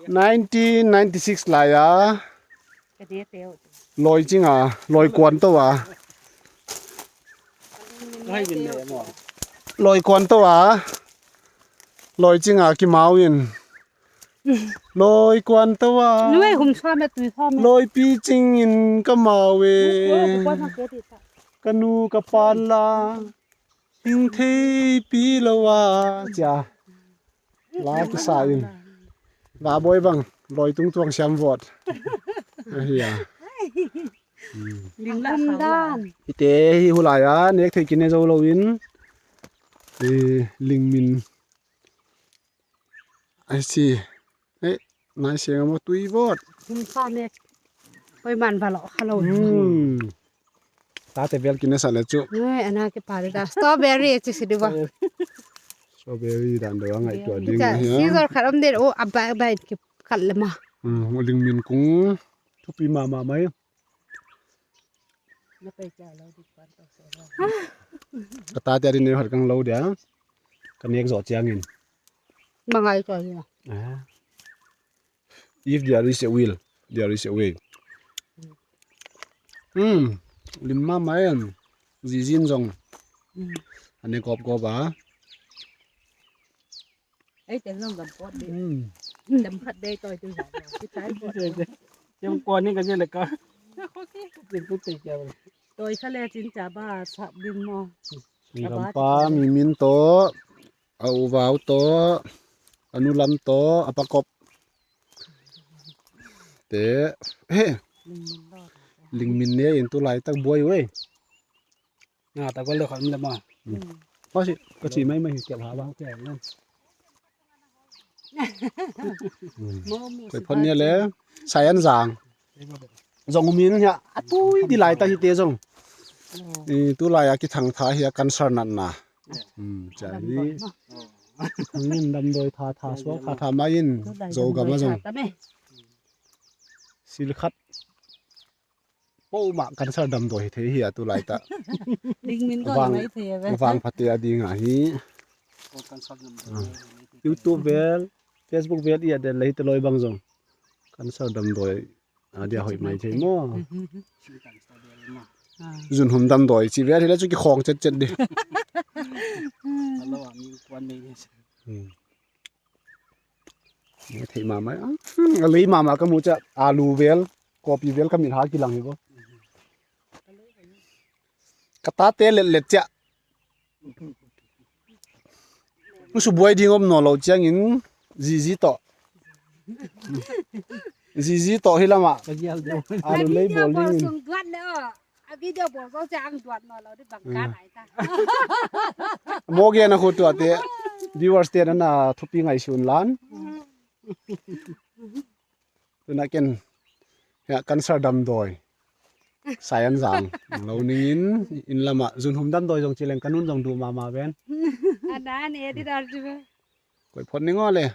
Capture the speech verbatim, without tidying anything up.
Nineteen ninety six lai a, lawi cing a, lawi kuan to a, lawi kuan to a, lawi cing a kimau in, lawi kuan to a, lawi pi cing in ka mau e, ka nu ka pan la, hing thei pi lo a, cia. La kisa in. Vabuai bang, lawi tung tuang siam vawt. Ahi a. Ling la dan. Hite hi hulai a, nek thei kine zo lo in. Lingmin. Ai si. Hei, nai siang a maw tui vawt. Hum sa nek. Hoi man va lo kha lo. Tate vel kine sa le cu. Ngai, ana ke pa de da. Strawberry ci si di ba. Strawberry dan de wa ngai tua ding. Scissor khat om de o, a bai bai ki khat le ma. Lingmin kung thupi mama mai. Ka tate a din ne khat kang lo dia. Ka nek zo ciangin. Mangai tua dia. If there is a will, there is a way. Lim mama em. Zizin zong. Ane kop kop a. Ei te zong gam pot de. Gam khat de toi tu. Siang kuan ni ka je le ka. Toy kha le cin ca ba sap din mo. Lampa mi min to. A u vau tawh, a nu lam tawh, a pakop te. He. Lingmin ne in tu laitak buai uh ei. Nga ta gol le kham le ma. Ka si, ka si mai mai hi kial ha bang. Koi phon nia le. Sayan zang. Zong umin hia a tui di laitak hi te zong. Tu lai a kithang tha hi a cancer natna. Cai hi. Thangin damdawi tha tha suak tha tha mai in Zogam a zong. Sil khat po mah cancer damdawi hi thei hi a tu laitak. Vang phate a ding a hi. YouTube vel, Facebook vel i a den le hi te lawi bang zong. Cancer damdawi. A dia hoih mai thei maw. Zunhum damdawi ci vel hi le cu kikhawng cetcet di. Theih mahmah a lei mahmah ka muh ciah alu vel, kawpi vel ka mit ha kilang hi ko. Ka tate letlet ciah. Subuai ding om naw lo ciangin zizi tawh. Zizi tawh hi lamah. Alu lei bawl dingin. A video bawl zo ciang duat naw lo di bang ka nai ta. Mawgen a khu tuate. Viewers te nan a thupi ngaihsun lan. Tuna ken hia cancer damdawi. Sayan zang lo ningin in lamah zunhum damdawi zong cileng ka nun zong duh mahmah ven. Anan e di dar ci ve. Koi phot ning aw le.